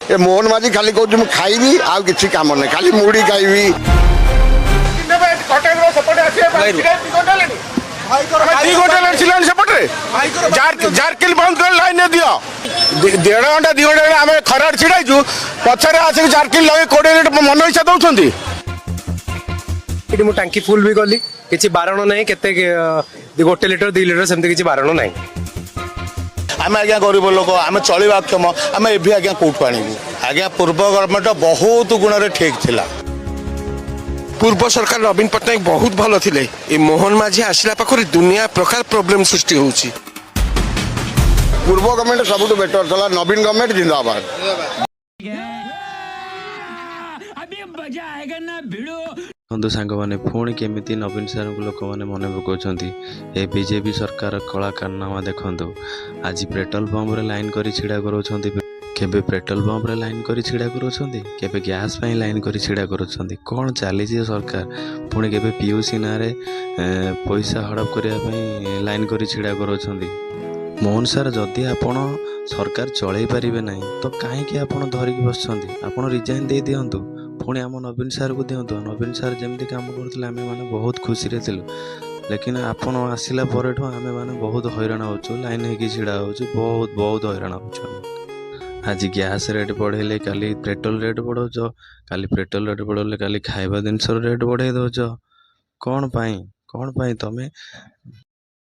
ଏ ମୋହନ ମାଝି ଖାଲି କହୁଛି ମୁଁ ଖାଇବି, ଆଉ କିଛି କାମ ନାହିଁ, ଖାଲି ମୁଢ଼ି ଖାଇବି। 2 ଘଣ୍ଟା ହେଲାଣି ଛିଲାଣି ସେପଟରେ। ଜାର୍କିଲ ବନ୍ଦ କରି ଲାଇନରେ ଦିଅ। 1.5 ଘଣ୍ଟା 2 ଘଣ୍ଟା ହେଲାଣି ଆମେ ଖରାରେ ଛିଡ଼ା ହେଇଛୁ। ପଛରେ ଆସିକି ଜାର୍କିଲ ଲଗେଇ 20 ମିନିଟ୍ ମନ ଇଚ୍ଛା ଦଉଛନ୍ତି। ଏଠି ମୁଁ ଟାଙ୍କି ଫୁଲ ବି କଲି, କିଛି ବାରଣ ନାହିଁ। କେତେ 1 ଲିଟର 2 ଲିଟର ସେମିତି କିଛି ବାରଣ ନାହିଁ। ଆମେ ଆଜ୍ଞା ଗରିବ ଲୋକ, ଆମେ ଚଳିବା ଅକ୍ଷମ। ଆମେ ଏବେ ଆଜ୍ଞା କୋଉଠୁ ଆଣିବୁ ଆଜ୍ଞା? ପୂର୍ବ ଗଭର୍ଣ୍ଣମେଣ୍ଟ ବହୁତ ଗୁଣରେ ଠିକ ଥିଲା। ପୂର୍ବ ସରକାର ନବୀନ ପଟ୍ଟନାୟକ ବହୁତ ଭଲ ଥିଲେ। ଏ ମୋହନ ମାଝୀ ଆସିଲା ପାଖରେ ଦୁନିଆ ପ୍ରକାର ପ୍ରୋବ୍ଲେମ ସୃଷ୍ଟି ହଉଛି। ପୂର୍ବ ଗଭର୍ଣ୍ଣମେଣ୍ଟ ସବୁଠୁ ବେଟର ଥିଲା। ନବୀନ ଗଭର୍ଣ୍ଣମେଣ୍ଟ ଜିନ୍ଦାବାଦ। अभी मजा आएगा ना भिड़ो। ଦେଖନ୍ତୁ ସାଙ୍ଗମାନେ, ପୁଣି କେମିତି ନବୀନ ସାର୍ଙ୍କୁ ଲୋକମାନେ ମନେ ପକାଉଛନ୍ତି। ଏ ବିଜେପି ସରକାର କଳା କାରନାମା ଦେଖନ୍ତୁ। ଆଜି ପେଟ୍ରୋଲ ପମ୍ପରେ ଲାଇନ୍ କରି ଛିଡ଼ା କରାଉଛନ୍ତି, କେବେ ପେଟ୍ରୋଲ ପମ୍ପରେ ଲାଇନ୍ କରି ଛିଡ଼ା କରାଉଛନ୍ତି, କେବେ ଗ୍ୟାସ୍ ପାଇଁ ଲାଇନ୍ କରି ଛିଡ଼ା କରାଉଛନ୍ତି। କ'ଣ ଚାଲିଛି ଏ ସରକାର? ପୁଣି କେବେ ପିୟୁସି ନାଁରେ ପଇସା ହଡ଼ପ କରିବା ପାଇଁ ଲାଇନ୍ କରି ଛିଡ଼ା କରାଉଛନ୍ତି। ମୋହନ ସାର୍, ଯଦି ଆପଣ ସରକାର ଚଳେଇ ପାରିବେ ନାହିଁ, ତ କାହିଁକି ଆପଣ ଧରିକି ବସିଛନ୍ତି? ଆପଣ ରିଜାଇନ୍ ଦେଇ ଦିଅନ୍ତୁ, ପୁଣି ଆମ ନବୀନ ସାର୍କୁ ଦିଅନ୍ତୁ। ନବୀନ ସାର୍ ଯେମିତି କାମ କରୁଥିଲେ, ଆମେମାନେ ବହୁତ ଖୁସିରେ ଥିଲୁ। ଲେକିନ ଆପଣ ଆସିଲା ପରଠୁ ଆମେମାନେ ବହୁତ ହଇରାଣ ହେଉଛୁ, ଲାଇନ୍ ହେଇକି ଛିଡ଼ା ହେଉଛୁ, ବହୁତ ବହୁତ ହଇରାଣ ହେଉଛୁ ଆମେ। ଆଜି ଗ୍ୟାସ୍ ରେଟ୍ ବଢ଼େଇଲେ, କାଲି ପେଟ୍ରୋଲ ରେଟ୍ ବଢ଼ାଉଛ, କାଲି ପେଟ୍ରୋଲ ରେଟ୍ ବଢ଼େଇଲେ, କାଲି ଖାଇବା ଜିନିଷର ରେଟ୍ ବଢ଼େଇ ଦେଉଛ। କ'ଣ ପାଇଁ, କ'ଣ ପାଇଁ ତମେ?